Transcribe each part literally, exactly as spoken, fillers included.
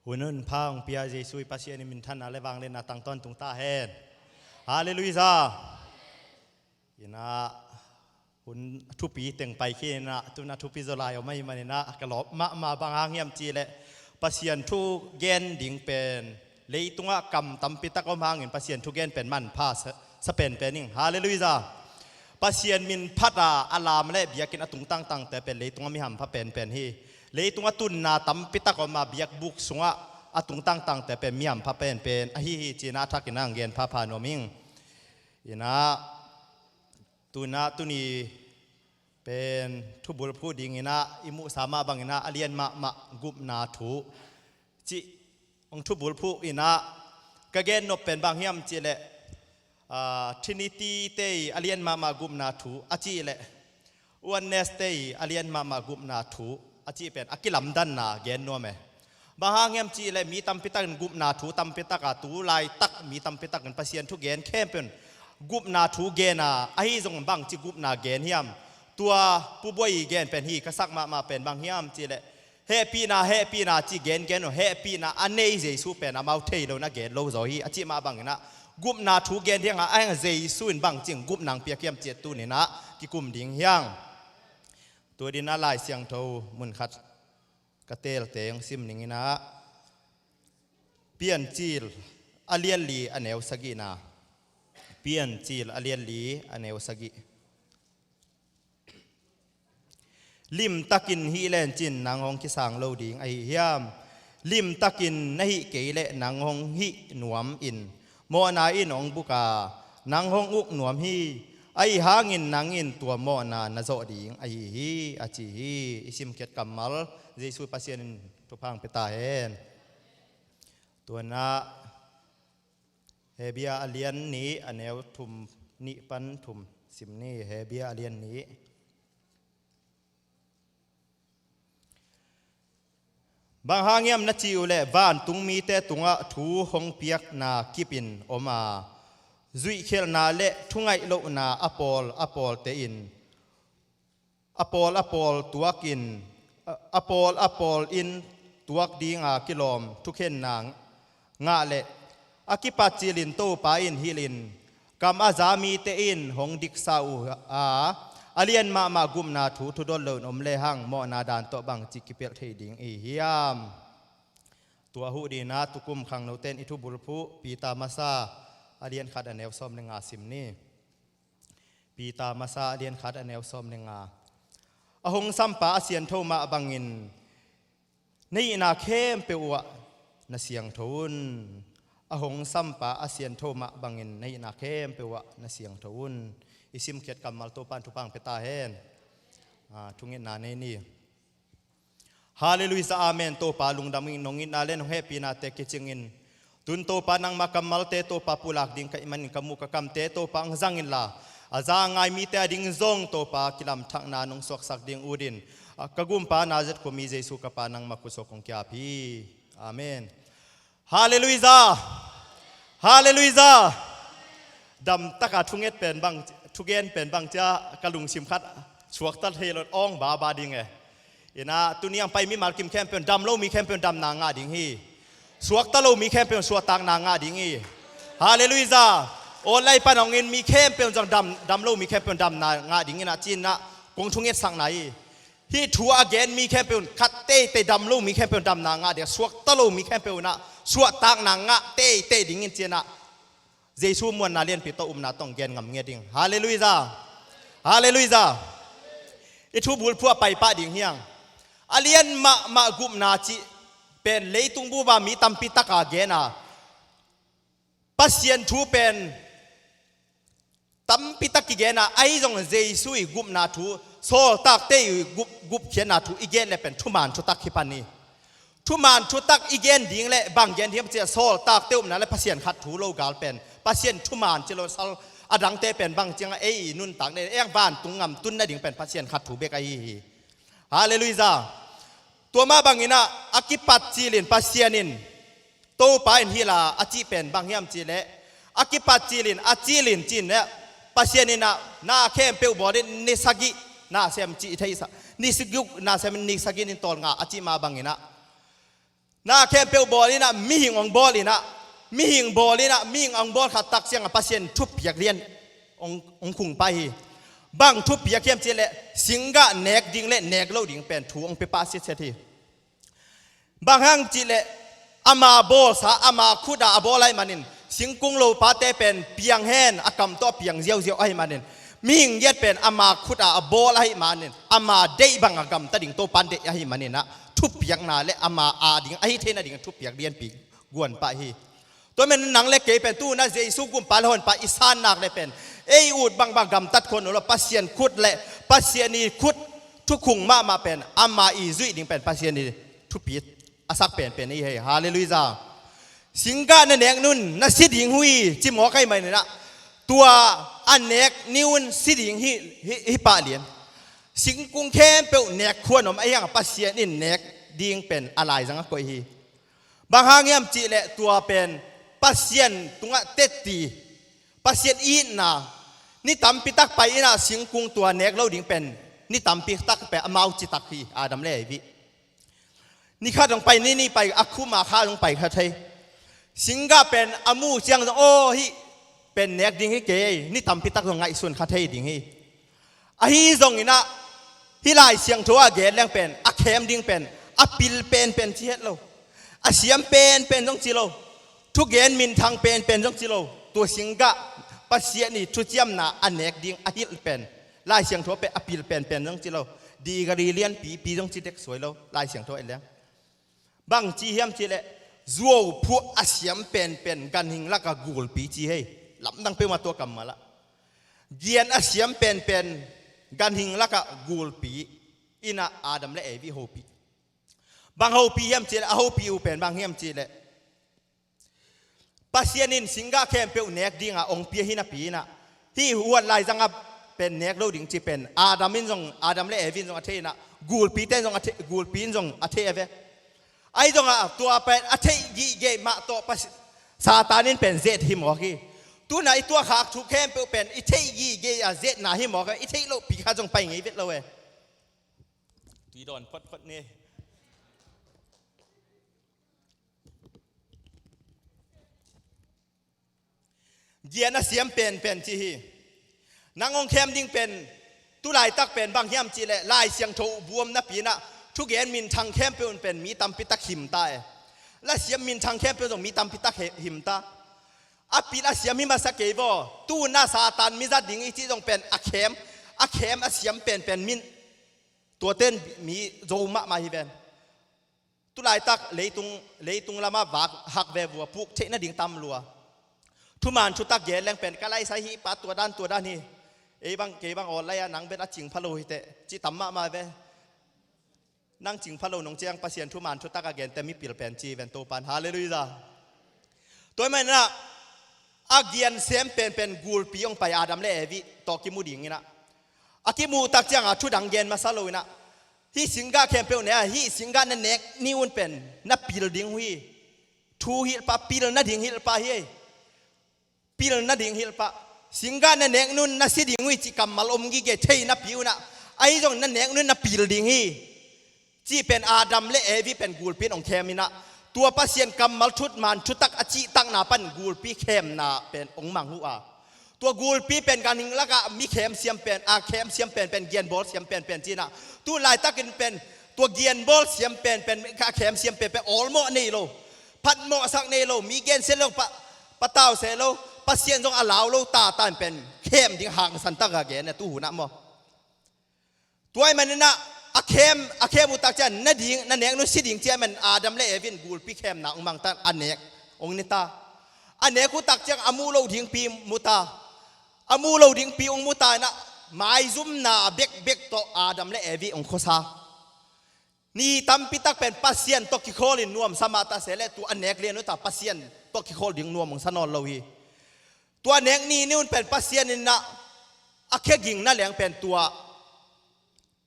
Hun hun pha hong pia Jesu i Pasian in minthanna le vangliatna tang tawntung ta hen. Halleluiah. Inah hun thupi teng pai khin inah tuna thupi zaw lai om ahih maninah ka lawp mahmah. Bang hang hiam cihleh Pasian thu gen ding pen leitungah kam tampi tak om hangin Pasian thu gen pen manpha sa, sa penpen ing. Halleluiah. Pasian min phat a a lam le biakinn a tungtangtangte pen leitungah mi hampha penpen hi. Leitungah tunna tampi tak om a biakbuk sungah a tungtangtangte pen mi hampha penpen ahi hi ci-in a thakin ang gen phapha nuam ing. Inah tuna tuni pen thubulphuh dinginah i muhsa mah banginah a lian mahmah gupna thu cih hong thubulphuh inah ka gen nop pen bang hiam cihleh, ah, Trinity te i a lian mahmah gupna thu a cihleh Oneness te i a lian mahmah gupna thu a cih pen a kilamdanna gen nuam e. Bang hang hiam cihleh mi tampi takin gupna thu tampi taka tu laitak mi tampi takin Pasian thu gen khempeuh in gupna thu gen a, ahi zong bangci gupna gen hiam? Tua Pu Buai i gen pen hi ka sak mahmah pen bang hiam cihleh hehpihna, hehpihna ci gengen uh, hehpihna a nei Jesu pen amau thei lo na gen lo zaw hi a cih mah banginah gupna thu gen hiangah a heng Jesu in bangci gupna hong piak hiam cih tuninah kikum ding hiang. Tua dinah Lai Siangtho munkhat ka teelte hong sim ninginah Piancil a lianli a neu sagihna. Piancil a lianli a neu sagih. Limtakin hih lencin nang hong kisang lo ding ahi hiam? Limtakin na hih kei leh nang hong hih nuam in mawhna in hong buk a, nang hong uk nuam hi. Ahi hangin nang in tua mawhna na zawh ding ahi hi, a ci hi. I simkhiat kammal Jesu Pasian in thupha hong pia ta hen. Tuanah Hebru a lian nih a neu thum, nih pan thum sim ni. Hebru a lian nih. Bang hang hiam na cih uh leh vantung mite tungah thu hong piakna kipin om a, zuihkhialhna le thungaih lohna a pawl a pawlte in a pawl a pawl tuakin, a, a pawl a pawl in tuak dinga kilawm thukhenna ngah leh a kipat cilin Topa in hilhin kam a za mite in hong diksa uh a, a lian mahmah gupna thu thudot loin om lehang mawhna dan tawh bangci kipelh thei ding i hiam? Tua huh dinah tukum khangnote in i thubulphuh Peter masa a lian khat a neu sawm le nga sim ni. Peter masa a lian khat a neu sawm le nga. A hong sampa a siantho mah bangin na hihna khempeuh uh ah na siangtho un. A hong sampa a siantho mah bangin na hihna khempeuh uh ah na siangtho un. I simkhiat kammal Topa in thupha hong pia ta hen. Ah, thungetna nei ni. Halleluiah, amen. Topa lungdam ing, nong itna le nong hehpihna te kicingin. Tun Topa nangma kammalte Topa pulak ding ka hih manin ka muh ka kamte Topa hong zang inla, a za a ngai mite ading zong Topa kilamthakna nong suaksak ding utin, a ka gumpa Nazareth khuami Jesu ka Pa nangma khut suak kong ki-ap hi. Amen. Halleluiah. Halleluiah. Damtaka thunget pen bang, thugen pen bang cia ka lungsim khat suakta thei lo awng baba ding e. Inah tuni ang pai mimal kim khempeuh in dam lo mi khempeuh in damna ngah ding hi. Suakta lo mi khempeuh in suahtakna ngah ding hi. Halleluiah. Online pan hong in mi khempeuh in zong dam, dam lo mi khempeuh in damna ngah ding inah cinah kong thungetsakna hi. Hih thu a gen mi khempeuh in khat teitei dam lo mi khempeuh in damna ngah ding, suakta lo mi khempeuh inah suahtakna ngah teitei dingin cinah Jesu muanna lianpi tawh upna tawh gen ngam ngiat ding. Halleluiah. Halleluiah. I thubulphuh a paipah ding hiang. A lian mahmah gupna cih pen leitung bupa mi tampi taka gen a, Pasian thu pen tampi tak kigen a, ahi zong Jesu i gupna thu, sawltakte i gup, gupkhiatna thu i gen le pen thuman thutak hi pan hi. Thuman thutak i gen ding le bang gen ding hiam cih leh sawltakte upna le Pasian khat thu lo gal pen Pasian thuman ci lo sal, a dangte pen bang ciangah ei i nuntak le ei ang vantung ngam tun nading pen Pasian khat thu bek ahi hi. Halleluiah. Tua mah banginah a kipat cilin Pasian in Topa in hilh a a cih pen bang hiam cih leh a kipat cilin a cilin cin leh Pasian inah na khempeuh bawlin ni sagih na sem cih theihsa, ni sagih na sem ni sagih in tawl ngah a cih mah banginah Na khempeuh bawl inah, mihing hong bawl inah, mihing bawl inah, mihing hong bawl khat tak ciangah Pasian thupiak lian hong, hong khung pah hi. Bang thupiak hiam cihleh, singgah nek ding le nek lo ding pen thu hong pia pah sitset hi. Bang hang cihleh, ama bawlsa, ama khut ah a bawl ahih manin, singkung lopate pen piang hen, a kam tawh a piang ziauziau ahih manin, mihing giat pen ama khut ah a bawl ahih manin, ama deih bang a gamta ding Topan deih ahih manin ah, thupiakna le ama a ding, a hi theihna ding thupiak lianpi guan pah hi. Tua men nang le kei pen tu-in ah Jesu Gumpa le Honpa i san nak le pen, ei ut bangbang gamtat khon uh lo, Pasian khut le Pasian i khut thukhung mahmah pen, ama i zuih ding pen Pasian i thupi a sak penpen i hi. Halleluiah. Singgah na nek nun na si ding uh hi, ci mawk ahih manin ah, tua a nek ni un si ding hi, hi, hi pah lian. Singkung khempeuh nek khuan om ahih hang Pasian in nek ding pen a laizang a koih hi. Bang hang hiam cihleh, tua pen Pasian tungah tetti, Pasian itna, ni tampi tak pai inah singkung tua nek lo ding pen, ni tampi tak pen amau citak hi, Adam le Evi. Ni khat hong pai, ni nih pai, a khum a kha hong pai kha thei. Singgah pen a muh ciang zong, aw, hih pen nek ding hi kei, ni tampi tak zong ngaihsun kha thei ding hi. Ahi zongin ah, hih Lai Siangtho a gen leng pen, a khem ding pen, a pil penpen ci het lo, a siam penpen zong ci lo, thugen minthang penpen zong ci lo, tua singgah Pasian i thuciamna a nek ding a hilh pen, Lai Siangtho pen a pil penpen zong ci lo, digari lianpipi zong ci dek suai lo, Lai Siangtho en leng. Bang ci hiam cihleh, zuau phuah a siam penpen ganhing lakah gulpi ci hi. Lamdang peuhmah tua kammal ah. Gian a siam penpen ganhing lakah gulpi inah Adam le Evi hopih. Bang hopih hiam cihleh, a hopih uh pen bang hiam cihleh, Pasian in singgah khempeuh nek dingah hong pia hi napi inah, hih huat laizangah pen nek lo ding ci pen, Adam in zong, Adam le Evi in zong a thei inah, gulpite in zong a thei, gulpi in zong a thei a ve. Ahi zongah tua pen a theih gihgeh mah tawh Pasi-, Satan in pen zet hi mawk hi. Tu-in ah i tuahkhak thu khempeuh pen i theih gihgeh a zetna hi mawk a, i theih lohpi kha zong pai ngei vet lo e. Tui dawn photphot ni. Gian a siam penpen ci hi. Nang hong khem ding pen, tu laitak pen bang hiam cihleh, Lai Siangtho buam napi inah, thugen minthang khempeuh in pen mi tampi tak him ta e. La siam minthang khempeuh zong mi tampi tak he-, him ta. A pil a siam hi masa kei vaw. Tu-in ah Satan mi zat ding i cih zong pen a khem, a khem a siam penpen min. Tuate in mi zo mahmah hi ven. Tu laitak leitung, leitung lamah vak hak ve vua, puk theih nading tam lua. Thuman thutak gen leng pen ka laisai hi pa, tua dan tua dan hi. Ei bang, kei bang awl lai-a nang bel a cing pha lo hi teh, ci tam mahmah ve. Nang cing pha lo nong ciang Pasian thuman thutak a gente mipil pen ci ven Topan. Halleluiah. Tua ahih manin ah, a gian sem penpen gulpi hong pai Adam le Evi tawh kimu ding inah, a kimuh tak ciangah thudang gen masa lo inah, hih singgah khempeuh ne a, hih singgah na nek ni un pen na pil ding uh hi. Thu hilh pah, pil nading hilh pah hi. Pil nading hilh pah. Singgah na nek nun na si ding uh hi cih kammal om gige thei napi un ah, ahi zong na nek nun na pil ding hi. Cih pen Adam le Evi pen gulpi in hong khem inah, tua Pasian kammal thuman thutak a cihtakna pan gulpi khemna pen hong mang uh a. Tua gulpi pen ganhing lakah mi khem siam pen, a khem siam penpen, gianbawl siam penpen ci inah. Tu laitakin pen tua gianbawl siam penpen, a khem siam penpen awlmawh nei lo, phatmawh sak nei lo, mi gensia lo, pa, patau se lo, Pasian zong a lau lo tatan pen khem ding hangsan tak a gen a tu hun ah maw. Tua ahih manin ah, a khem, a khem uh tak ciang, na ding, na nek nun si ding ci ahih manin Adam le Evi in gulpi khemna hong mang ta, a nek hong ne ta. A nek uh tak ciang a muh loh dingpi mu ta. A muh loh dingpi hong mu ta inah, maizumna bekbek tawh Adam le Evi hong khuasa. Ni tampi tak pen Pasian tawh kikholin nuamsa mah ta se leh, tua a nek lian uh ta Pasian tawh kikholh ding nuam hong sa nawn lo hi. Tua nek ni ni un pen Pasian in ah a kheging na leng pen tua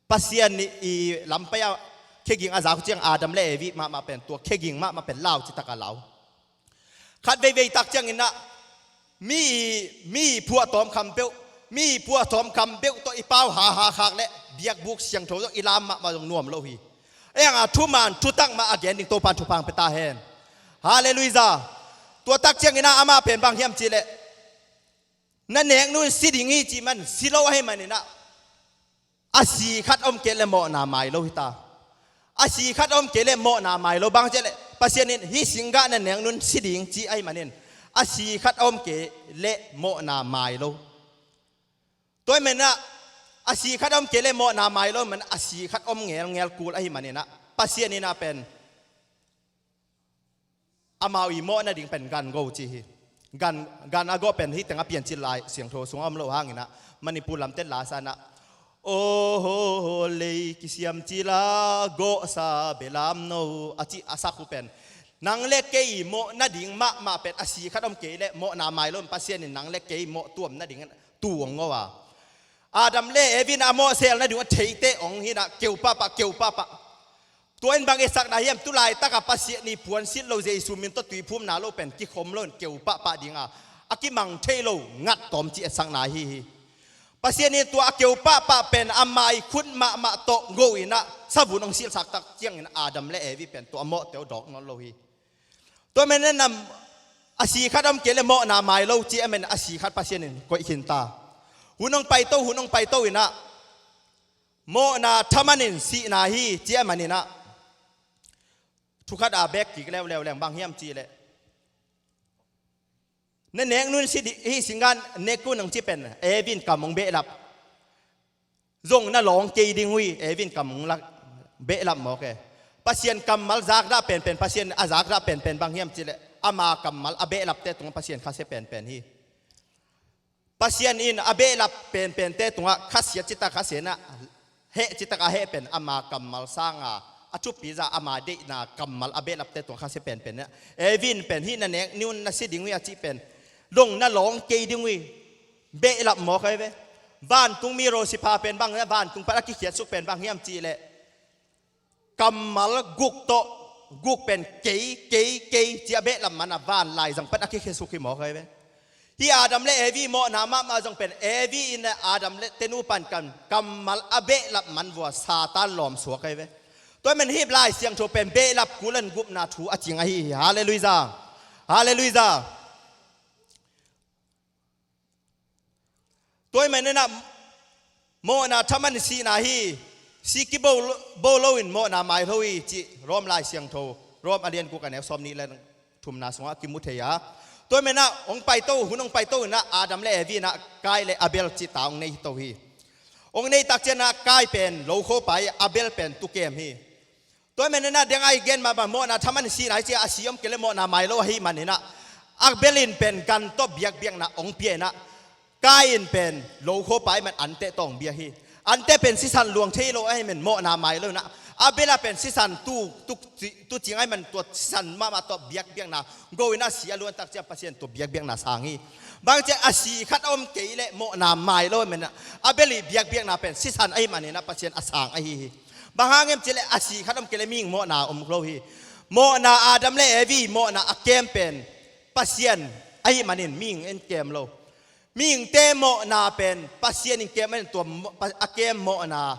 Pasian i, i lampai a kheging a zak uh ciang Adam le Evi mahmah pen tua kheging mahmah pen lau citak a lau. Khat veivei tak ciangin ah mi, mi phuahtawm kham peuh, mi phuahtawm kham peuh tawh i pau haha khak leh biakbuk siangtho zong i lam mahmah zong nuam lo hi. Ei ang a thuman thutak mah a gen ding Topan thupha pia ta hen. Halleluiah. Tua tak ciangin ah amah pen bang hiam cih leh, na neknu in si ding hi cih man si lo ahih manin ah, a si khat om kei leh mawhna mai lo hi ta. A si khat om kei leh mawhna mai lo, bang cih leh Pasian in hih singgah na neknu in si ding cih ahih manin, a si khat om kei leh mawhna mai lo. Tua ahih manin ah, a si khat om kei leh mawhna mai lo ahih manin, a si khat om ngelngel kul ahih manin ah, Pasian in ah pen amau i mawh nading pen gan go ci hi. Gan, gan a gawh pen hih teng a Piancil Lai Siangtho sungah om lo hangin ah, Manipur lamte in la sa in ah, "Aw, lei kisiam cil a gawhsa belamno," a cih a sak uh pen, nang le kei i mawh nading mahmah pen a si khat om kei leh mawhna mai lo in, Pasian in nang le kei mawh tuam nading tuu hong go a. Adam le Evi in a mawh sel nading a theite hong hi in ah, keu pahpah, keu pahpah. Tua in bang etsakna hiam, tu laitak a Pasian i puansilh lo, Jesu min tawh tuiphumna lo pen kikhom lo in keu pahpah ding a, a kimang thei lo ngat tawm cih etsakna hi hi. Pasian in tua a keu pahpah pen ama i khut mahmah tawh go in ah savun hong silhsak tak ciangin Adam le Evi pen tua a mawhte uh dawk nawn lo hi. Tua ahih manin ah, a si khat om kei leh mawhna mai lo cih ahih manin a si khat Pasian in koih khin ta. Hun hong paito, hun hong paito in ah, mawhna thaman in sihna hi cih ahih manin ah, thu khat a bek kik leuleu leng bang hiam cih leh, na neknu in si ding hi, singgah nek un hong ci pen Evi in kam hong behlap. Zong na lawng kei ding uh hi, Evi in kam hong lak, behlap mawk e. Pasian kammal zakdah penpen, Pasian a zakdah penpen bang hiam cih leh, ama kammal a behlapte tungah Pasian khasia penpen hi. Pasian in a behlap penpente tungah khasia citak khasia in ah, heh citak a heh pen ama kammal sang a, a thupi zah ama deihna kammal a behlapte tungah khasia penpen in ah, Evi in pen hih na neknu in na si ding uh hi a cih pen, dong na lawng kei ding uh hi. Behlap mawk ahi ve. Vantungmi Lucifer pen bang, vantung pan a kikhiatsuk pen bang hiam cih leh, kammal guk tawh, guk pen kei, kei, kei ci a behlap man a, van laizang pan a kikhiatsuk hi mawk ahi ve. Hih Adam le Evi mawhna mahmah zong pen Evi in Adam le te nupa in kam, kammal a behlap man vua Satan lawmsuak ahi ve. Tua ahih manin hih Lai Siangtho pen behlap kul in gupna thu a cing ahi hi. Halleluiah. Halleluiah. Tua ahih manin ah, mawhna thaman sihna hi, si kibo lo, bo lo in mawhna mai lo hi cih Rom Lai Siangtho, Rom a lian guk a neu sawmnih le thumna sungah kimu thei a. Tua ahih manin ah hong paito, hun hong paito in ah Adam le Evi in ah Kain le Abel cih ta hong nei hi to hi. Hong nei tak ciangin ah Kain pen lokhuapai, Abel pen tukem hi. Tua ahih manin ah deng ai gen mahmah, mawhna thaman sihna hi ci a, a si om kei leh mawhna mai lo ahih manin ah, Abel in pen gan tawh biakbiakna hong pia in ah, Kain pen lokhuapai man anteh tawh hong biak hi. Anteh pen sisan luang thei lo ahih manin mawhna mai lo in ah, Abel a pen sisan tu, tu, tu cing ahih manin tua sisan mahmah tawh biakbiakna go in ah, si a luan tak ciang Pasian tua biakbiakna sang hi. Bang ciang a si khat a om kei leh mawhna mai lo ahih manin ah, Abel i biakbiakna pen sisan ahih manin ah Pasian a sang ahi hi. Bang hang hiam cih leh a si khat om kei leh mihing mawhna om lo hi. Mawhna, Adam le Evi mawhna a kem pen Pasian ahih manin mihing in kem lo. Mihingte mawhna pen Pasian in kem in, tua maw-, a kem mawhna,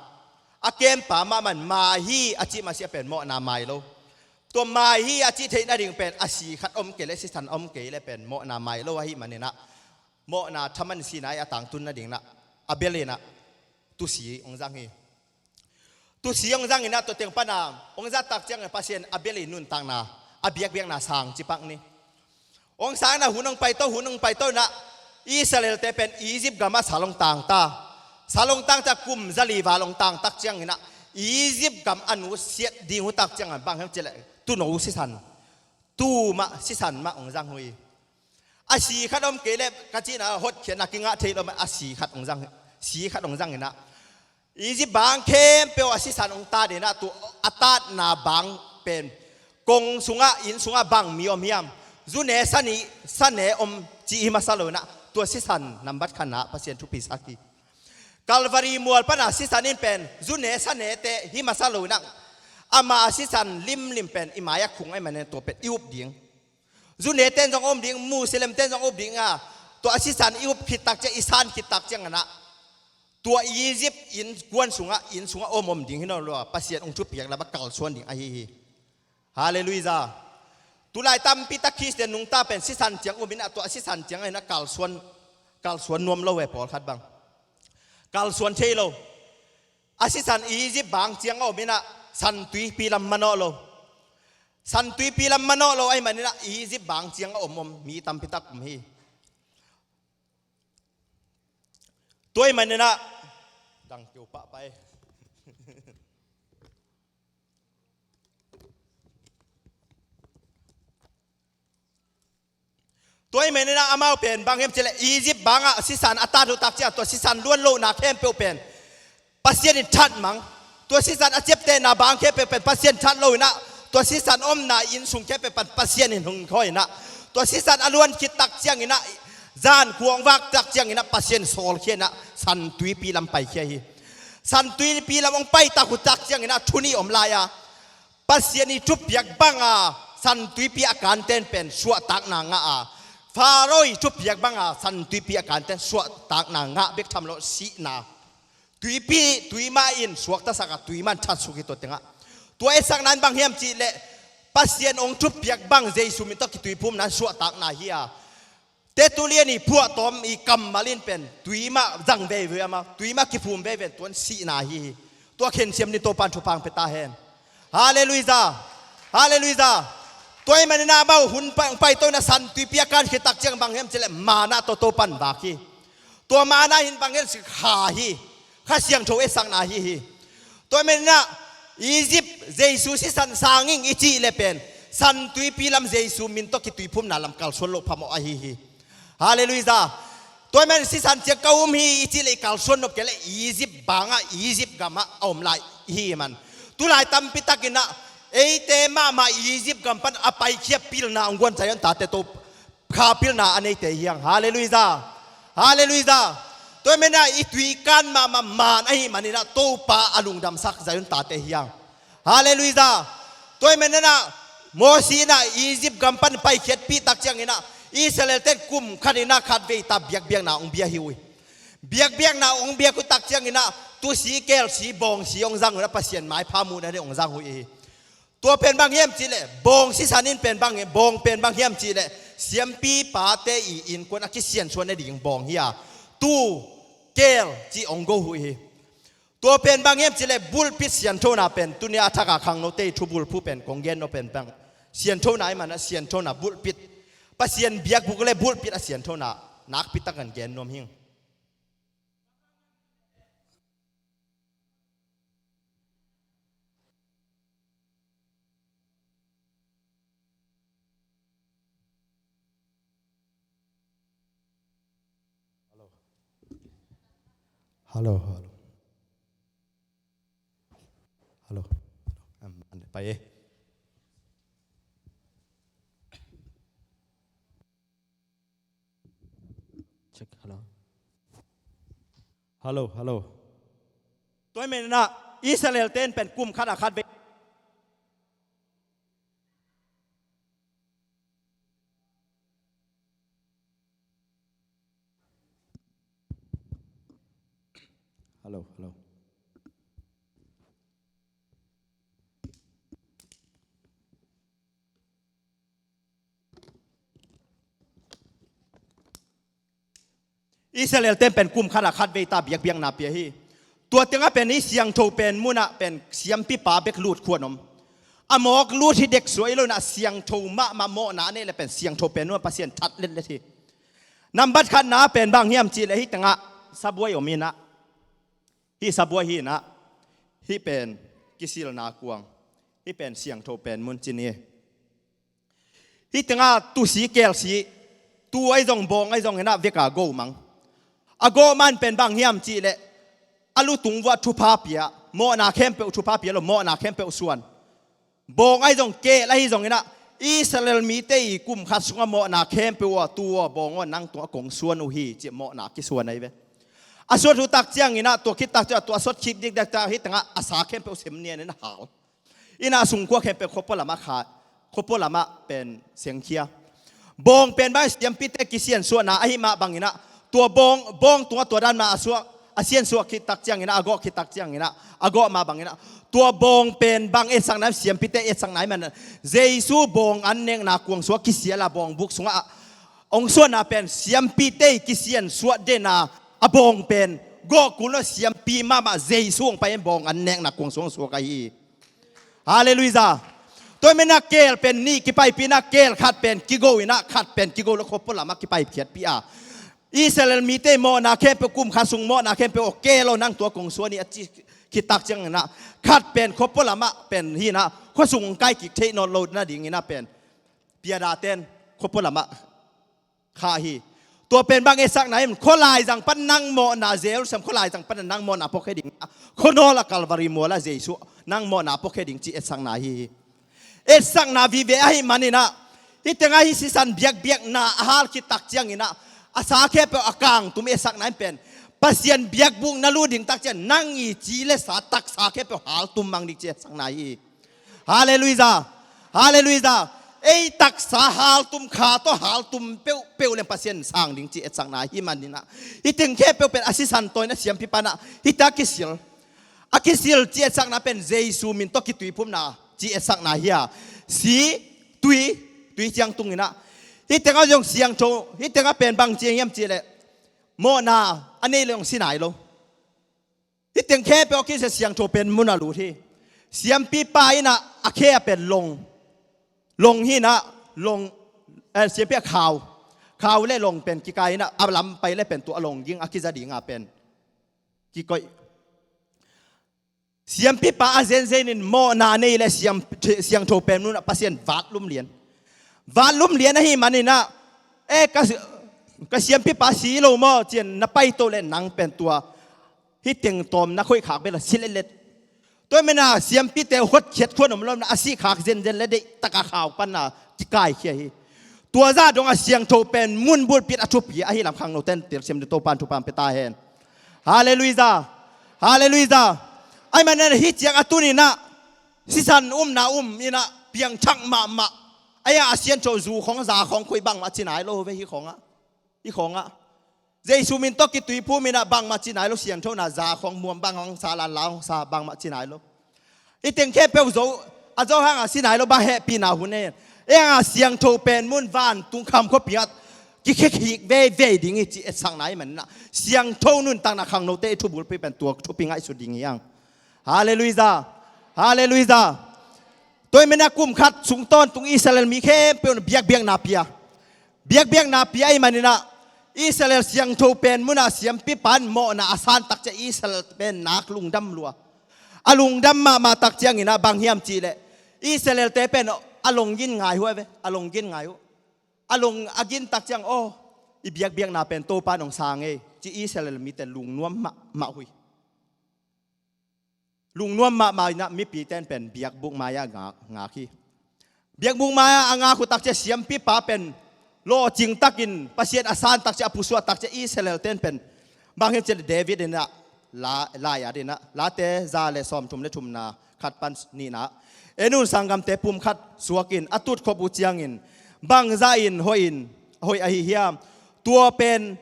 a kempa mahmah in mai hi a cih masiah pen mawhna mai lo. Tua mai hi a cih theih nading pen a si khat om kei leh, sisan om kei leh pen mawhna mai lo ahih manin ah, mawhna thaman sihna i a tangtun nading in ah, Abel in ah tusi hong zang hi. Tusi hong zang in ah, tua teng pan a hong zat tak ciangin Pasian Abel i nuntakna, a biakbiakna sang ci pak ni. Hong sang in ah hun hong paito, hun hong paito in ah, Israelte pen Egypt gam ah sal hong tang ta. Sal hong tang tak, kum zali val hong tang tak ciangin ah, Egypt gam a nusiat ding uh tak ciangin bang hiam cih leh, tuuno sisan, tuu mah, sisan mah hong zang uh hi. A si khat om kei leh ka cihna, hotkhiatna kingah thei lo mah, a si khat hong zang, si khat hong zang in ah, Egypt bang khempeuh a sisan hong tat in ah, tua a tatna bang pen kong sungah, inn sungah bang mi om hiam? Zu ne, sa ne, sa ne om cih hi masa lo in ah, tua sisan nambat khatna Pasian thupi sak hi. Calvary mual pan a sisan in pen zu ne, sa nete hi masa lo in ah, ama sisan limlim pen i mai-ah khung ahih manin tua pen i up ding. Zu nete in zong om ding, Muslimte in zong om ding a, tua a sisan i up khit tak ciang, i san khit tak ciangin ah, Tua Egypt innkuan sungah, inn sungah om om ding hi nawn lo a, Pasian hong thupiak lamah kalsuan ding ahi hi. Halleluiah. Tulai tampi tak Khristian nungta pen sisan ciang um inah, tua sisan ciang ah inah kalsuan, kalsuan nuam lo ve, pawlkhat bang kalsuan thei lo. A sisan Egypt bang ciang a om inah, San Tuipi lam manawh lo. San Tuipi lam manawh lo ahih man inah Egypt bang ciang a om om mi tampi tak um hi. Tua ahih man inah, dang keu pahpah e. Tua ahih man inah amau pen bang hiam cih leh Egypt bangah sisan a tat uh tak ciang, tua sisan luan lohna khempeuh pen Pasian in that mang. Tua sisan a ciaptehna bang khempeuh pen Pasian that lo inah, tua sisan omna inn sung khempeuh pen Pasian in hong khawi inah, tua sisan a luan khit tak ciang inah, zan kuang vak tak ciang inah Pasian sawlkhia inah San Tuipi lam paikhia hi. San Tuipi lam hong pai tak uh tak ciang inah thu nih om lai a, Pasian ii thupiak banga San Tuipi a kanten pen suahtakna ngah a, Pharaoh ii thupiak banga San Tuipi a kanten suahtakna ngah bek tham lo, sihna. Tuipi, tui mah in suaktasak a, tui mah in thatsuk hi tua tengah. Tua etsakna in bang hiam cih leh Pasian hong thupiak bang Jesu min tawh kituiphumna in suahtakna hi a, Tertullian ii phuahtawm ii kammal in pen tui mah zang veivei a, amau tui mah kiphum veivei, tua in sihna hi hi. Tua khensiam ni, Topa'n thupha hong pia ta hen. Halleluiah. Halleluiah. Tua ahih man inah amau hun pa-, hong paito inah San Tuipi a kan khit tak ciang bang hiam cih leh manna tawh Topa'n vak hi. Tua manna hi in bang hiam cih leh kha hi. Kha Siangtho etsakna hi hi. Tua ahih man inah Egypt Jesu sisan sang ing i cih leh pen San Tuipi lam Jesu min tawh kituiphumna lam kalsuan loh phamawh ahi hi. Halleluiah. Tua ahih man sisan ciang ka um hi i cih leh i kalsuan nop kei leh Egypt bangah, Egypt gamah a om lai hi man. Tulai tampi tak inah eite mahmah Egypt gam pan a paikhia pilna hong guan Zion tate to kha pilna a neite hi hang. Halleluiah. Halleluiah. Tua ahih man inah i tui kan mahmah man ahih man inah Topa a lungdamsak Zion tate hi hang. Halleluiah. Tua ahih man inah Mosi inah Egypt gam pan paikhiatpih tak ciang inah Israel ten kum khat inah khatvei ta biakbiakna hong bia hi uh hi. Biakbiakna hong biak uh tak ciang inah tusi, kelsi, bawngsi hong zang uh inah Pasian maipha muhna ding hong zang uh hi. Tua pen bang hiam cih leh bawng sisan in pen bang hiam, bawng pen bang hiam cih leh siampi pate ii innkuan a kisiansuahna ding bawng hi a, tu, kel cih hong go uh hi. Tua pen bang hiam cih leh bulpit sianthona pen tuni a thak a khangnote ii thubulphuh pen kong gen nop pen bang sianthona ahih man a, sianthona bulpit, Pasian biakbuk leh bulpit a sianthona nakpi tak in gen nuam hing. Hello. Hello, hello. Hello. Am, ande, pai e. Check, hello. Hello, hello. Tua ahih man inah Israel ten pen kum khat a khatvei. Hello, hello. Israel ten pen kum khat a khatvei ta biakbiakna pia hi. Tua tengah pen hih siangtho pen munah pen siampipa bek lut khuan om. A mawk lut hi dek suai lo inah siangtho mahmah mawhna a neih leh pen siangtho pen munah Pasian that letlet hi. Nambat khatna pen bang hiam cih leh hih tengah sabuai om inah, hih sabuai hi inah, hih pen kisilna kuang, hih pen siangtho pen mun ci ni. Hih tengah tusi, kelsi, tu ahi zong bawng ahi zong inah vek a go mang. A go man pen bang hiam cih leh a lutung vuah thupha pia, mawhna khempeuh, thupha pia lo, mawhna khempeuh suan. Bawng ahi zong, kel ahi zong inah Israel mite ii kum khat sungah mawhna khempeuh uh a, tu aw, bawng aw, nang tungah kong suan uh hi, ci-in mawhna kisuan ahi ve. A suat uh tak ciang inah tua khit tak ciang, tua a suat khit dikdek tak hih tengah a sa khempeuh sem nian inah hal. Inah a sungkua khempeuh khuapua lamah kha, khuapua lamah pen sengkhia. Bawng pen bang siampite kisiansuahna ahi mah bang inah tua bawng, bawng tungah tua dan mah a suah, a siansuah khit tak ciangin ah, a gawh khit tak ciangin ah, a gawh mah bangin ah, tua bawng pen bang etsakna, siampite etsakna ahih manin ah, Jesu bawng an nekna kuang sungah kisial a, bawngbuk sungah hong suahna pen siampite kisiansuah den a, a bawng pen gawh kul lo, siampi mahmah Jesu hong pai in bawng an nekna kuang sungah hong suak ahi hi. Halleluiah. Tua ahih manin ah keel pen nih kipaipih in ah, keel khat pen kigo in ah, khat pen kigo lo, khua pualam ah kipaipih khiatpih a, Israel mite mawhna khempeuh, kum khat sung mawhna khempeuh, aw keel aw, nang tua kong suah ni, a ci khit tak ciangin ah, khat pen khua pualam ah pen hi in ah, khua sung kai kik theih nawn lo nadingin ah pen piadaten khua pualam ah khah hi. Tua pen bang etsakna hiam? Khua laizang pan nang mawhna, Jerusalem khua laizang pan nang mawhna puakkhia ding, khua nawl ah Kalvari mual ah Jesu nang mawhna puakkhia ding ci etsakna hi hi. Etsakna vive ahih manin ah, hih tengah hih sisan biakbiakna a hal khit tak ciangin ah, a sa khempeuh a kangtum etsakna in pen Pasian biakbuk na lut ding tak ciang nang i ci le sa taksa khempeuh haltum mang ding ci etsakna hi hi. Halleluiah. Halleluiah. Ei taksa haltum, kha tawh haltum peuhpeuh leng Pasian sang ding ci etsakna ahih manin ah, hih teng khempeuh pen a sisan tawh in ah siampipa in ah hih teng a kisil, a kisil ci etsakna pen Jesu min tawh kituiphumna ci etsakna hi a, si, tui, tui ciang tung in ah, hih tengah zong siangtho, hih tengah pen bang ci hiam cih leh, mawhna a nei leh zong si nai lo. Hih teng khempeuh a kisia siangtho pen mun a lut hi. Siampipa in ah a khe a pen long, long hi in ah, long, eh, siampi a khau, khau le long pen kikai in ah, a lam pai le pen tua a long ging a kiza ding a pen kikoih. Siampipa a zenzen in mawhna a nei le siam, siangtho pen mun ah Pasian vatlum lian, vatlum lian ahih manin ah, e ka, ka siampipa si lo maw ci-in na paito le nang pen tua hih teng tawm na khoih khak bel a si letlet. Tua ahih manin ah siampite hotkhiat khuan om lo in ah, a sih khak zenzen le deihtak a khau pan a kikaikhia hi. Tua zah dong a siangtho pen mun bulpi a thupi ahih lam khangnote in telsiam ding Topa'n thupha pia ta hen. Halleluiah. Halleluiah. Ahih manin ah hih ciang a tuni in ah sisan umna um in ah piangthak mahmah, a, a siangtho zu khawng za khawng koi bangmah ci nai lo ve, hih khawngah, hih khawngah Jesu min tawh kituiphum in ah bangmah ci nai lo, siangthona za khawng muam bang hong sa, lan la hong sa bangmah ci nai lo. Hih teng khempeuh zo, a zo hang a si nai lo, bang hehpihna hun e. E hang a siangtho pen mun vantung kham khuapi ah kikhek hik veivei ding hi ci etsakna ahih manin ah, siangtho nuntakna khangnote i thubulpi pen tua thupi ngaihsut ding hi hang. Halleluiah. Halleluiah. Tua ahih manin ah kum khat sung tawntung Israel mi khempeuh in biakbiakna pia, biakbiakna pia ahih manin ah, Israel siangtho pen mun ah siampipa in mawhna a san tak ciang Israel pen nak lungdam lua. A lungdam mahmah tak ciangin ah bang hiam cih leh, Israel-te pen a long ging ngai uh a ve, a long ging ngai uh. A long a ging tak ciang, aw, i biakbiakna pen Topa'n hong sang ei ci Israel mite lungnuam mahmah uh hi. Lungnuam mahmah in ah mipite in pen biakbuk mai-ah a ngak, ngak hi. Biakbuk mai-ah a ngak uh tak ciang siampipa pen lawhcing takin Pasian a san tak ciang, a pusuah tak ciang Israel-te in pen bang hiam cih leh David in ah, la, lai-at in ah, Late za le sawmthum le thumna khat pan nihna, en un, sanggamte pumkhat suakin a tutkhop uh ciangin bangzah in hoih in, hoih ahi hiam? Tua pen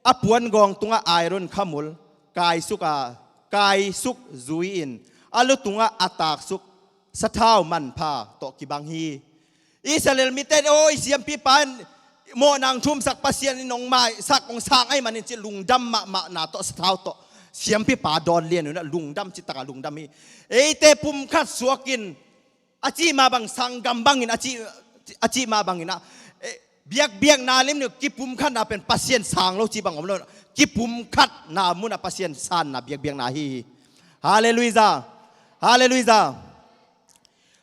a puangawng tungah Aaron khamul kaisuk a, kaisuk zui-in a lu tungah a taksuk sathau manpha tawh kibang hi. Israel mite in, aw, i siampipa in mawhna hong thumsak, Pasian in hong maisak, hong sang ahih manin ci lungdam mahmahna tawh, sathau tawh siampipa dawn lian un ah lungdam, cih takah lungdam hi. Eite pumkhat suakin a cih mah bang, sanggam bangin a cih, a cih mah bangin ah, eh, biakbiakna lim ni, kipumkhatna pen Pasian sang lo cih bang om lo. Kipumkhatna mun ah Pasian sanna biakbiakna hi hi. Halleluiah. Halleluiah.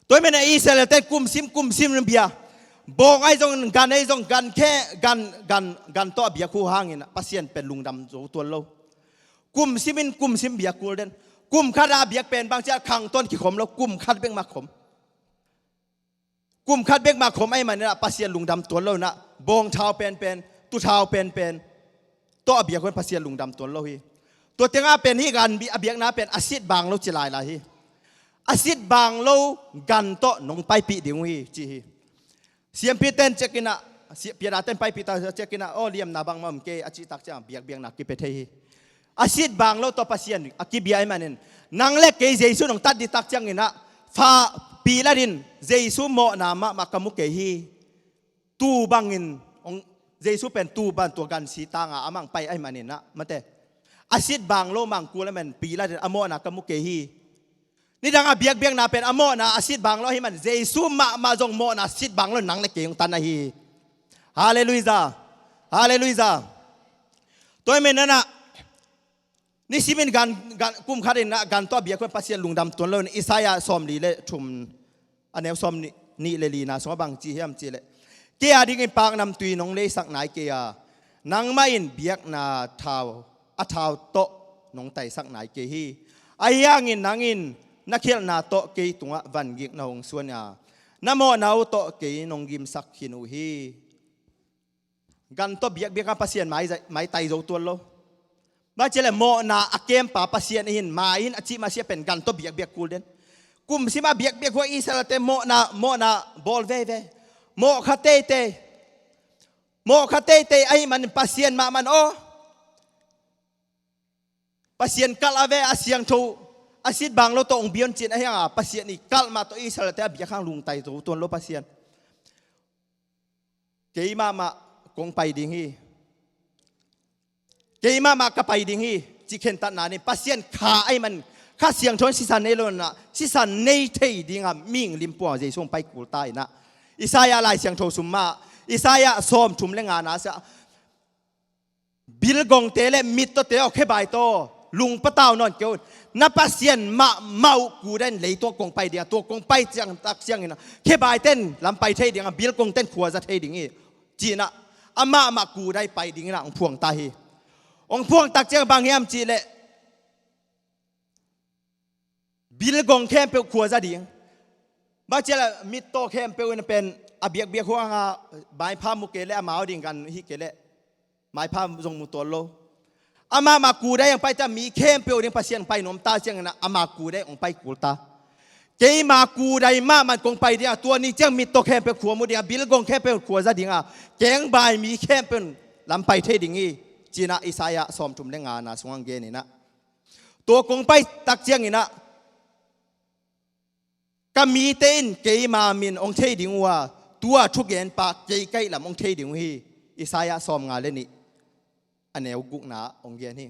Tua ahih manin ah Israel-te in kumsim, kumsim in bia. Bawng ahi zong, gan ahi zong, gan khe, gan, gan, gan tawh a biak uh hangin ah Pasian pen lungdam zo tuan lo. Kumsim in kumsim biak kul den. Kum khat a biak pen bang ci a, khang tawh kikhom lo, kum khat bek mah khom. Kum khat bek mah khom ahih manin ah Pasian lungdam tuan lo in ah, bawngthau penpen, tuthau penpen tawh a biak uh in Pasian lungdam tuan lo hi. Tua tengah pen hih gan bi-, a biakna pen a sit bang lo ci lailai hi. A sit bang lo gan tawh nong paipih ding uh hi ci hi. Siampite in ciakin ah, si-, piadate in paipih ta ciakin ah, aw, liamna bangmah om kei a cih tak ciang biakbiakna kipia thei hi. A sit bang lo tawh Pasian a kibia ahih manin, nang le kei Jesu in hong tat ding tak ciangin ah, fa Pilat in Jesu mawhna mahmah ka mu kei hi. Tuu bangin hong, Jesu pen tuu bang tua gansi tanga amah hong pai ahih manin ah, mate, a sit bang lo mah hong kul ahih manin Pilat in a mawhna ka mu kei hi. Nidang a biakbiakna pen a mawhna a sit bang lo ahih manin Jesu mahmah zong mawhna sit bang lo nang le kei hong tan ahi hi. Halleluiah. Halleluiah. Tua ahih manin ah, nisimin gan, gan, kum khatin ah gan tawh a biak uh in Pasian lungdam tuan lo in, Isaiah sawmli le thum, a neu sawmnih le lina sungah bang ci hiam cih leh, kei a dingin paknamtui nong leisak nai kei a, nangmah in biakna thau, a thau tawh nong taisak nai kei hi. Ahi hangin nang in na khialhna tawh kei tungah vangik na hong suan a, na mawhna uh tawh kei nong gimsak khin uh hi. Gan tawh biakbiak a Pasian mai, maitai zo tuan lo. Bang ci leh mawhna a kempa Pasian ahi in, mai in a cih mah sia pen gan tawh biakbiak kul den. Kum sim a biakbiak uh a Israelte mawhna, mawhna bawl veve. Mawh kha teitei. Mawh kha teitei ahih manin Pasian mahmah in aw, Pasian kalh a ve, a siangtho, a sit bang lo tawh hong biak un ci-in ahi hang a, Pasian i kalh mah tawh Israelte a biak hang lungtai zo tuan lo Pasian. Kei mahmah kong pai ding hi. Kei mahmah ka pai ding hi, cih khentatna in Pasian kha ahih man, Kha Siangtho in sisan nei lo in ah, sisan nei thei ding a mihing lim pua Jesu hong pai kul ta in ah. Isaiah Lai Siangtho sung mah, Isaiah sawmthum le ngana sungah, bilgongte le mittawte aw, khebaite aw, lungpatau nawn kei un. Na Pasian mahmah uh kuda in leitung ah kong pai ding a, tua kong pai ciang tak ciangin ah, khebaite in lam pai thei ding a, bilgongte in khua za thei ding hi, ci-in ah, amah mah kuda in pai dingin ah hong phuang ta hi. Hong phuang tak ciang bang hiam cih leh, bilgong khempeuh khua za ding. Bang ci leh mittaw khempeuh in pen a biakbiak huang a, maipha mu kei leh, amau ding gan hi kei leh, maipha zong mu tuan lo. Amah mah kuda in hong pai ta, mi khempeuh ding Pasian pai nuam ta ciangin ah, amah kuda in hong pai kul ta. Keima kuda in mahmah kong pai ding a, tua ni ciang mittaw khempeuh khua mu ding a, bilgong khempeuh khua za ding a, kengbai mi khempeuh in lam pai thei ding hi, ci-in ah Isaiah sawmthum le ngana sungah hong gen in ah. Tua kong pai tak ciangin ah, ka mite in keima min hong thei ding uh a, tua thugenpa kei ka hih lam hong thei ding uh hi, Isaiah sawmnga le nih, a neu gukna hong gen hi.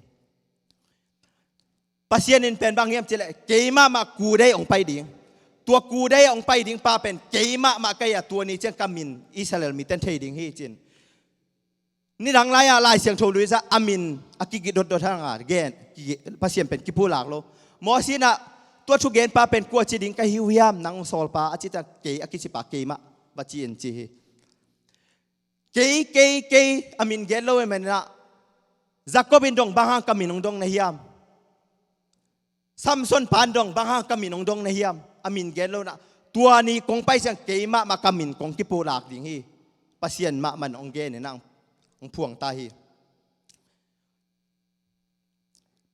Pasian in pen bang hiam cih leh, kei mahmah kuda in hong pai ding. Tua kuda in hong pai ding pa pen kei mahmah ka hi a, tua ni ciang ka min Israel mite in thei ding hi, ci-in. Nidang lai-a Lai Siangtho luisa a min a kigidotdot hang a gen, kigi-, Pasian pen kipulak lo. Moses in ah, tua thugenpa pen kua ci ding ka hi uh hiam, nang sawlpa, a cih ciang kei a kicipa keimah va ci in ci hi. Kei, kei, kei, a min gen lo ahih manin ah, Jacob in dong bang hang ka min hong dong na hiam? Samson pa'n dong bang hang ka min hong dong na hiam? A min gen lo in ah, tua ni kong pai ciang kei mahmah ka min kong kipulak ding hi, Pasian mahmah in hong gen in ah, hong phuang ta hi.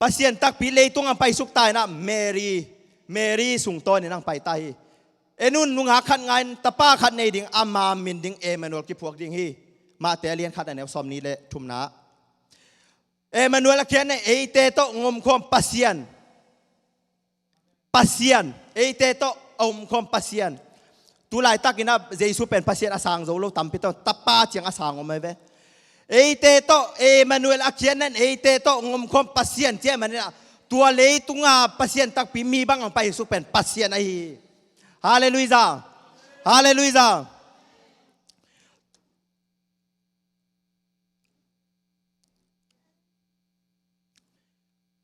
Pasian takpi leitung ah hong paisuk ta in ah, Mary, Mary sungtawn in ah hong pai ta hi. En un, nungak khat ngah in, tapa khat nei ding, ama min ding Emmanuel kiphuak ding hi. Mate a lian khat a neu sawmnih le thumna. Emmanuel a khiatna in eite tawh hong omkhawm Pasian. Pasian, eite tawh a omkhawm Pasian. Tu laitakin ah Jesu pen Pasian a sang zo lo tampi tawh, Tapa ciang a sang om hi ve. Eite tawh, Emmanuel a khiatna in eite tawh hong omkhawm Pasian ci ahih manin ah, tua leitung ah Pasian takpi mi bang hong paisuk pen Pasian ahi hi. Halleluiah. Halleluiah.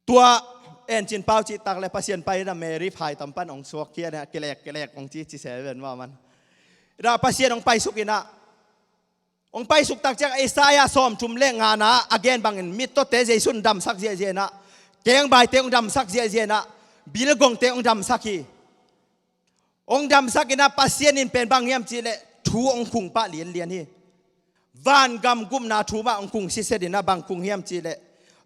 Tua En Cin Pau cih tak le Pasian pai in ah Mary phaitam pan hong suak khia in ah, kilek, kilek hong ci, ci se ven mah man. In ah Pasian hong paisuk in ah, hong paisuk tak ciang Isaiah sawmthum le ngana a gen bangin mittawte Jesu in damsak ziahziah in ah, kengbaite hong damsak ziahziah in ah, bilgongte hong damsak hi. Hong damsak in ah Pasian in pen bang hiam cih leh thu hong khung pah lianlian hi. Vangam gupna thu mah hong khung siset in ah, bang khung hiam cih leh,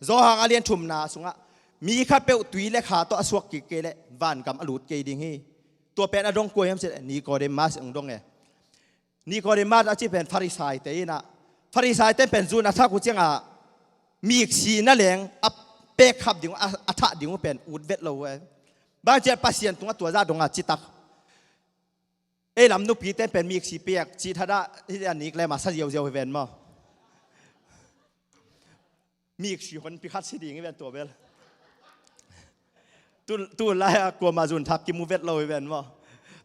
Johan a lian thumna sungah, mi khatpeuh tui le kha tawh a suak kik kei leh vangam a lut kei ding hi. Tua pen a dong kua hiam cih leh, Nicodemus hong dong e. Nicodemus a cih pen Farisaite in ah, Farisaite pen zun a thak uh ciang a, miksi na leng a, pek khap ding uh, a, a thah ding uh pen ut vet lo uh e. Bang ciat Pasian tungah tua zah dongah citak. Ei lam nupite pen miksi pek cih thadah hi a nik le masa ziauziau hi ven maw. Miksi honpi khat si ding hi ven tua bel. Tu, tu lai-a kuama zunthak kimu vet lo hi ven maw.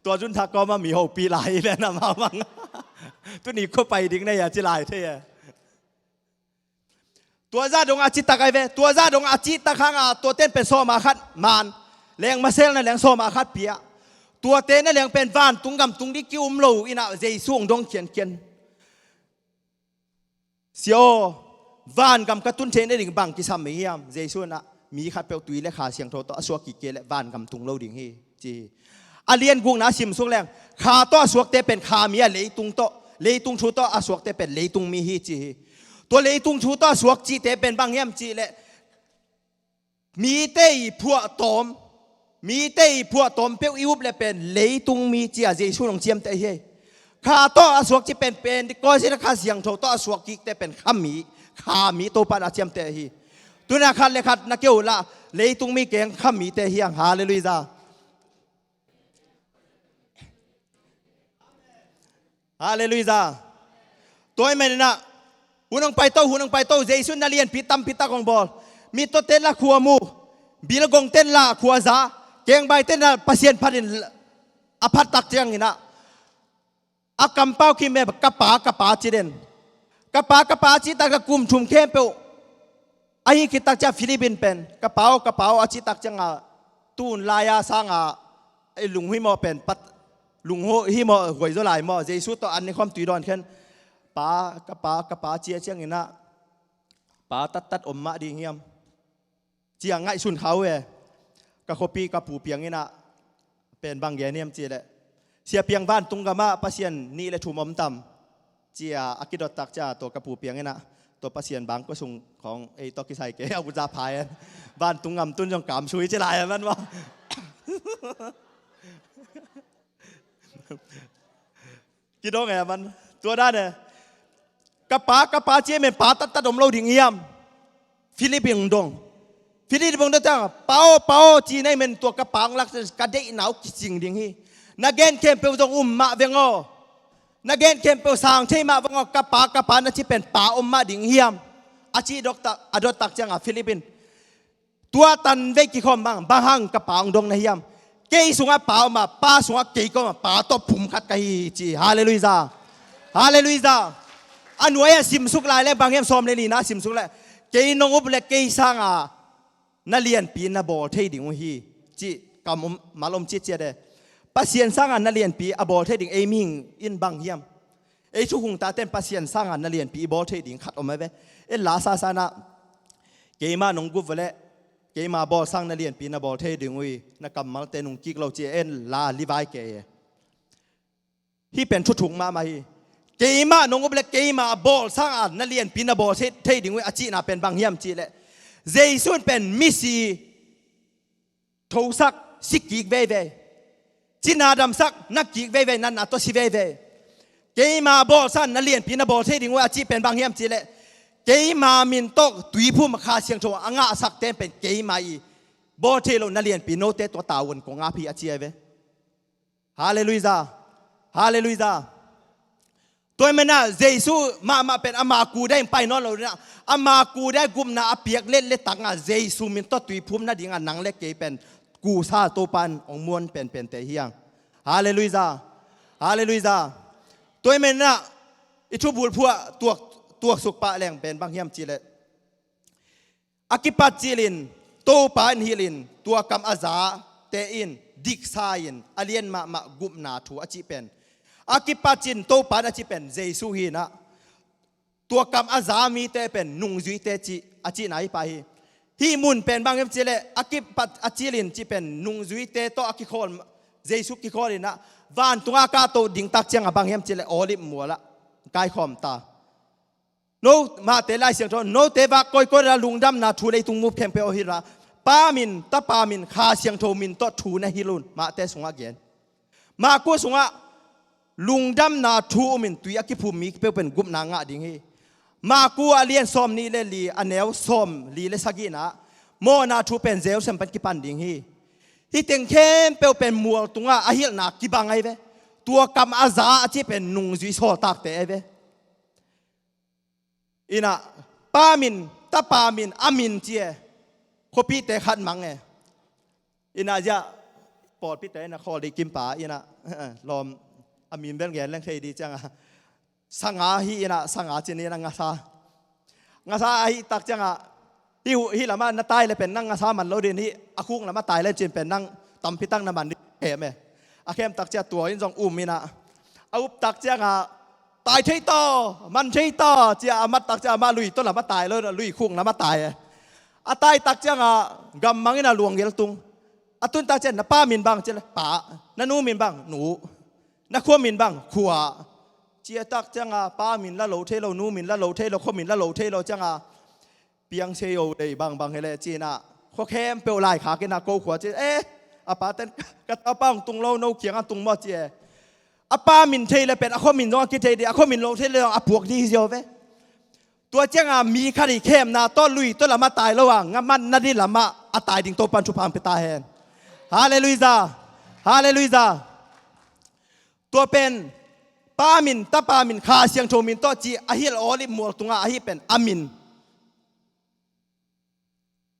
Tua zunthak kawma mi hopi lai hi ven amau mang. Tuni khua pai ding na hi a ci lai thei e. Tua zah dongah a citak ai ve. Tua zah dongah a citak hangah tuate in pen sawma khat man, leng maselna leng sawma khat pia. Tuate na leng pen vantung gam tung ding ki-um lo inah Jesu hong dong khiankhian. Sia aw, vangam ka tun theih nading bang kisam hi hiam? Jesu inah mi khatpeuh tui le Kha Siangtho tawh a suak kik kei leh vangam tung lo ding hi, ci hi. A lian gukna a sim suk leng, kha tawh a suakte pen kha mi a, leitung tawh, leitung thu tawh a suakte pen leitung mi hi, ci hi. Tua leitung thu tawh a suak cihte pen bang hiam cih leh, mite i phuahtawm, mite i phuahtawm peuh i up le pen leitung mi ci-a Jesu in hong ciamteh hi. Kha tawh a suak cih pen Pentecost in a Kha Siangtho tawh a suak kikte pen kha mi, kha mi Topa in a ciamteh hi. Tuna khat le khat na keu lah leitung mi keng kha mite hi hang. Halleluiah. Halleluiah. Tua ahih manin ah, hun hong paito, hun hong paito, Jesu in na lianpi tampi tak hong bawl. Mittawte in lah khua mu, bilgongte in lah khua za, kengbaite in lah Pasian phat in a phat tak ciangin ah, a kampau kim e, ka pa, ka pa ci den. Ka pa, ka pa ci tak a kum thum khempeuh a hih khit tak ciang Philip in pen, ka pa aw, ka pa aw a cih tak ciangah, tu hun lai-a sangah i lung hi maw pen, pat lung hi maw, huai zaw lai maw, Jesu tawh an ne khawm tui dawn khen, pa, ka pa, ka pa ci a ciangin ah, pa tattat om mah ding hiam? Ci-a ngaihsun kha uh e. Ka khuapi ka pu piang in ah pen bang gen hiam cih leh, sia piang, vantung gamah pasian nih le thum om tam, ci-a a kidot tak ciang tua ka pu piang in ah, tua Pasian bangkua sung khawng ei tawh kisai kei a, uza phai an. Vantung gam tun zong kamsui ci lai a man maw. Kidong e a man. Tua dan e. Ka pa, ka pa ci e men pa tattat om lo ding hiam? Philip in dong. Philip in dong ciang, pa aw, pa aw ci na hih men tua ka pa hong lak ciang ka deihna uh kicing ding hi. Na gen khempeuh zong um mah veng aw. Na gen khempeuh sang thei mah veng aw, ka pa, ka pa na ci pen pa om mah ding hiam? A ci dot tak, a dot tak ciangah Philip in, tua tan vei kikhawm bang, bang hang ka pa hong dong na hiam? Kei sungah pa om a, pa sungah kei ka om a, pa tawh phum khat ka hi hi ci. Halleluiah. Halleluiah. A nuai-ah simsuk lai le bang hiam, sawm le nihna simsuk le, kei nong up le kei sanga na lianpi na bawl thei ding uh hi, cih kam om, mal om citciat e. Pasian sanga na lianpi a bawl thei ding ei mihing in bang hiam? Ei thukhun tate in Pasian sanga na lianpi i bawl thei ding khat om a ve. En la sasa in ah, keimah nong gup vua leh keima bawl sang na lianpi na bawl thei ding uh hi, na kammalte nung kik lo ci en la livai kei e. Hih pen thuthuk mahmah hi. Keimah nong up leh keima bawl sanga na lianpi na bawl thei, thei ding uh hi a cihna pen bang hiam cih leh, Jesu in pen misi thosak, si kik veivei. Cina damsak, na kik veivei, natna tawh si veivei. Keima bawl sang na lianpi na bawl thei ding uh a cih pen bang hiam cih leh, keima min tawh tuiphum Kha Siangtho a ngahsakte in pen keima i bawl thei lo na lianpi note tua tavuan kong ap hi a ci a ve. Halleluiah. Halleluiah. Tua ahih manin ah Jesu mahmah pen ama kudia in pai nawn lo ding ah, ama kudia gupna a piak letlet tak ah Jesu min tawh tuiphum nading ah nang le kei pen kusa Topa in hong muan penpente hi hang. Halleluiah. Halleluiah. Tua ahih manin ah i thubulphuh ah tuak, tuaksuk pah leng pen bang hiam cih leh, a kipat cilin Topa in hilhin tua kam a zate in diksa-in a lian mahmah gupna thu a cih pen, a kipat cin Topa in a cih pen Jesu hi in ah, tua kam a za mite pen nungzuite cih a cihna hi pah hi. Hih mun pen bang hiam cih leh, a kipat a cilin cih pen nungzuite tawh a kikhawl, Jesu kikhawl in ah, vantungah a kahto ding tak ciangah bang hiam cih leh Olive mualah kaikhawm ta. No, Mahte Lai Siangtho, note vak koikoi la lungdamna thu leitung mu khempeuh aw hilh la, Pa min, Tapa min, Kha Siangtho min tawh thu na hilh un, Mahte sungah gen. Marku sungah lungdamna thu um in tui a kiphum mi peuh pen gupna ngah ding hi. Marku a lian sawm nih le li, a neu sawm li le sagihna ah, mawhna thu pen Jerusalem pan kipan ding hi. Hih teng khempeuh pen mual tungah a hilhna kibang ahi ve. Tua kam a za a cih pen nungzui sawltakte ahi ve. Inah, Pa min, Tapa min, a min ci e. Khuapite khat mang e. Inah ziah pawlpite inah khawl dih kimpa inah lawm a min bel gen leng thei dih ciangah, sanga hi inah, sanga cin inah ngasa. Ngasa ahi tak ciangah, hih, hih lamah na tai le pen nang ngasa man lo din, hih a khuk lamah tai le cin pen nang tampi tak na man dih khem e. A khem tak ciah tua in zong um inah, a up tak ciangah, tai thei taw, man thei taw, ciah a mat tak ciah amah lui tawh lamah tai lo, lui khuk lamah tai e. A tai tak ciangah gammang inah luanggel tung. A tun tak ciah, na pa min bang ci le, Pa. Na nu min bang, Nu. Na khua min bang, Khua. Ciah tak ciangah pa min la lo thei lo, nu min la lo thei lo, khua min la lo thei lo ciangah, piang se yo dei bangbang hi leh ci inah, khua khempeuh laikhak inah ko khua ci, eh, a paten, ka tapa hong tung lo, no kiangah tung maw ci e. A pa min thei le pen a khua min zong a kithei dih, a khua min lo thei le zong a puak dih hi ziau ve. Tua ciangah mi khat i khemna tawh lui tawh lamah tai lo a, ngaman na dih lamah a tai ding Topan thupha hong pia ta hen. Halleluiah. Halleluiah. Tua pen Pa min, Tapa min, Kha Siangtho min tawh ci a hilh Olive mual tungah ahi pen a min.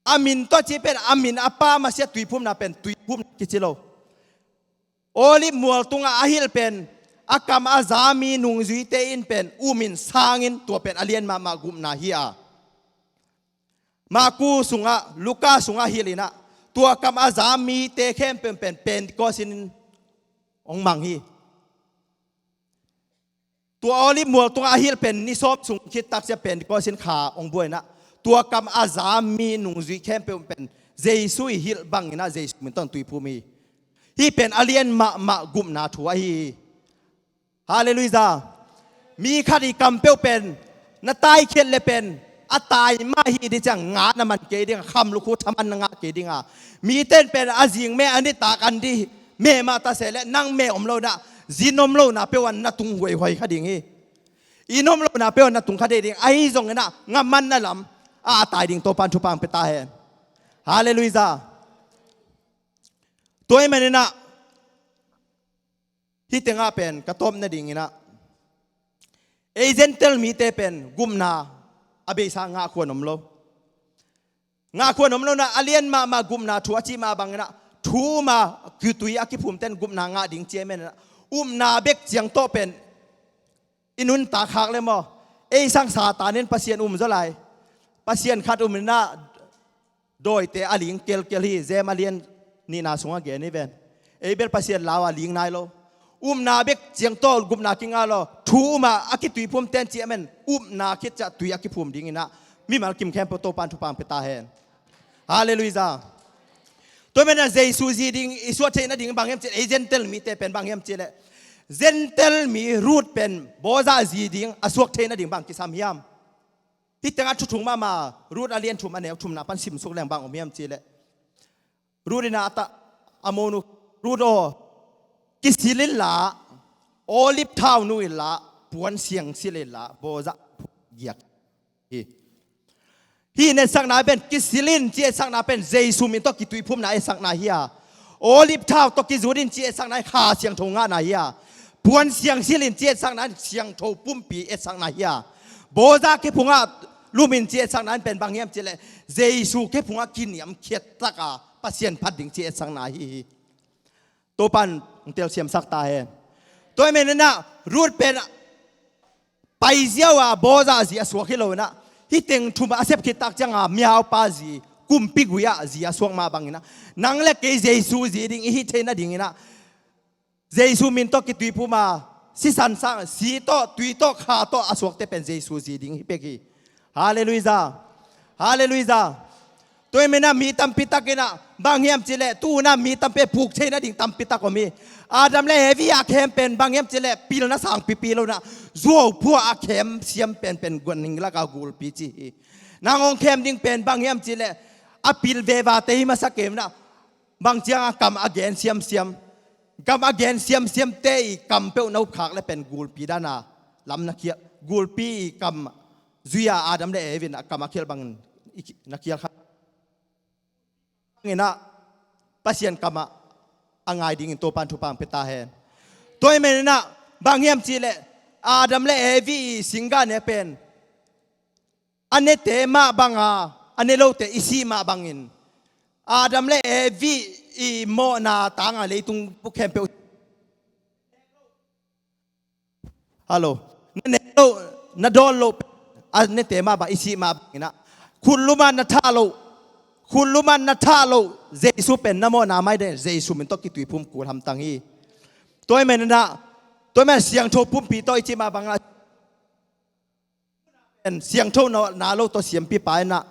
A min tawh ci pen a min a Pa masiah tuiphumna pen tuiphumna kici lo. Olive mual tungah a hilh pen a kam a za mi nungzuite in pen um in sang in tua pen a lian mahmah gupna hi a. Marku sungah, Luka sungah hilh inah tua kam a za mite khempeuh pen Pentecost in hong mang hi. Tua Olive mual tungah a hilh pen ni sawm sung khit tak ciah Pentecost in kha hong buai inah tua kam a za mi nungzui khempeuh pen Jesu i hilh bang inah Jesu min tawh tuiphum hi. Hih pen a lian mahmah gupna thu ahi hi. Halleluiah. Mi khat i kam peuh pen na taikhiat le pen a tai mah hi dih ciang ngah na man kei ding a, kham lukhu thaman na ngah kei ding a. Mite in pen a zing meh, a nitak an dih meh mah ta se leh nang meh om lo inah zin om lo na peuh an na tung huaihuai kha ding hi. Inn om lo na peuh an na tung kha ding. Ahi zong inah ngaman na lam a, a tai ding Topan thupha hong pia ta hen. Halleluiah. Tua ahih man inah hih tengah pen ka tawp nading inah, ei Gentile mite pen gupna a beisa ngah khuan om lo. Ngah khuan om lo inah a lian mahmah gupna thu a cih mah bang inah thu um a kitui a kiphumte in gupna ngah ding ci ahih man inah upna bek ciang tawh pen i nuntak khak le maw, ei sang Satan in Pasian um zaw lai. Pasian khat um inah dawite a ling kelkel hi, James a lian nihna sungah gen hi ven. Ei bel Pasian lau a ling nai lo. Upna bek ciang tawh gupna kingah lo. Thu um a a kituiphumte in ci ahih man upna khit ciah tui a kiphum ding inah mimal kim khempeuh Topan thupha hong pia ta hen. Halleluiah. Tua ahih man inah Jesu zi ding i suah theih nading bang hiam cih leh ei Gentile mite pen bang hiam cih leh, Gentile mi Ruth pen Boaz zi ding a suak theih nading bang kisam hiam? Hih tengah thuthung mahmah Ruth a lian thum a neu thumna pan simsuk leng bang om hiam cih leh, Ruth inah a ta, a monu, Ruth aw, kisil inla, olive thau nu inla, puan siang silh inla, Boaz giak hi. Hih in etsakna pen kisil in ci etsakna pen Jesu min tawh kituiphumna etsakna hi a. Olive thau tawh kizut in ci etsakna hi, Kha Siangtho ngahna hi a. Puan siang silh in ci etsakna in siangtho pumpi etsakna hi a. Boaz khe phungah lum in ci etsakna in pen bang hiam cih leh Jesu khe phungah kiniamkhiat tak a Pasian phat ding ci etsakna hi hi. Topan hong telsiamsak ta hen. Tua ahih man inah Ruth pen pai ziau a Boaz zi a suak hi lo inah, hih teng thum a sep khit tak ciangah miaupa zi, kumpi gui ah zi a suak mah bang inah, nang le kei Jesu zi ding i hih theih nading inah Jesu min tawh kituiphum a, sisan sang, si tawh, tui tawh, kha tawh a suakte pen Jesu zi ding hi pek hi. Halleluiah. Halleluiah. Tua ahih man inah mi tampi tak inah bang hiam cih leh, tu-in ah mi tampi puk theih nading tampi tak om hi. Adam le Evi a khem pen bang hiam cih leh, pilna sang pipi lo inah, zuau phua a khem siam penpen guan ning lak a gulpi ci hi. Nang hong khem ding pen bang hiam cih leh, a pil vevate hi masa kei inah, bang ciang a kam a gen siamsiam. Kam a gen siamsiamte i kam peuh na up khak le pen gulpi dan a lam na khial, gulpi i kam zui a Adam le Evi in a kam a khial bangin i ki-, na khial kha. Inah Pasian kamah a ngai dingin Topan thupha hong pia ta hen. Tua ahih maninah bang hiam cihleh Adam le Evi i singgah nek pen a nete mah banga a ne lote i sih mah bangin Adam le Evi i mawhna tanga leitung pu khempeuh Hallo. Na ne loh, na dawn loh pen a nete mah bang i sih mah banginah khutluman na thah loh, khutluman na thah loh Jesu pen na mawhna mai den Jesu min tawh kituiphum kul hamtang hi. Tua ahih maninah tua ahih manin siangtho pumpi tawh i cih mah bangah siangtho na lo tawh siampipa inah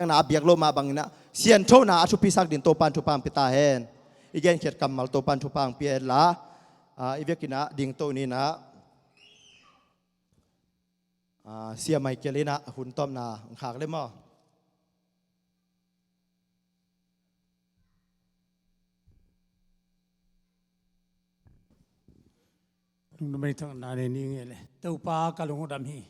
na a biak loh mah banginah sianthona a thupisak din Topan thupha hong pia ta hen. I genkhiat kammal Topan thupha hong pia hen la, ah, i vekinah dingto ninah, ah, Sia Michael inah hun tawpna hong khak le maw? Lungdam ei thangna nei ni ngei le. Topa ka lungdam hi.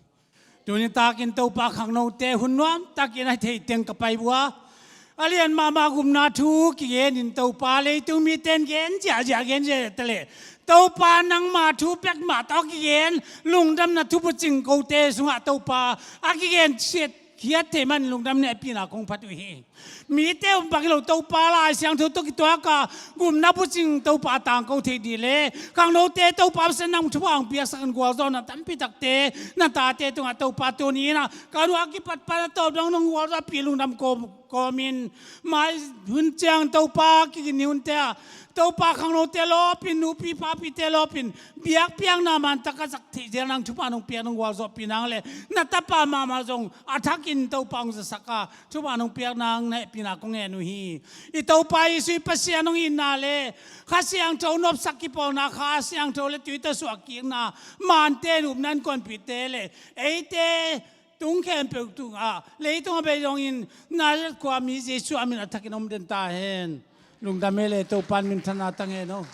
Tuni takin Topa khangnote hun nuam takin a theiteng ka pai bua. A lian mahmah gupna thu kigenin Topa leitung miten gen ziahziah gen ziahziah ta le. Topa nangma thu pek mah tawh kigen lungdamna thubucing kote sungah Topa a kigen siat khiat thei man lungdam nehpihna kong phat uh hi. Mite um bang hi lo Topa Lai Siangtho tawh kituaka gupna bucing Topa tangko thei dih le khangnote Topa Pasian nang thupha hong piaksak in gualzawhna tampi takte na tate tungah Topa tuni inah ka nu a kipatpah na tawp dong nong gualzawhpih lungdam kawm kawmin mai hun ciang Topa kigin ni hunte ah Topa khangnote lawpin nupi papite lawpin biakpiakna mantak a zak theih zel nang thupha nong piak nong gualzawhpih nang le na tapa mahmah zong a thakin Topa hong zasak a thupha nong piak nang na hehpihna kong ngen uh hi. I Topa Jesu i Pasian hong itna le Kha Siangtho nopsak kipawlna Kha Siangtho le tuita suahkikna mante nupna in kuanpihte le eite tung khempeuh tungah leitung a bei dongin Nazareth khuami Jesu a min a thakin om den ta hen. Lungdam ei le Topan minthanna tang hen aw.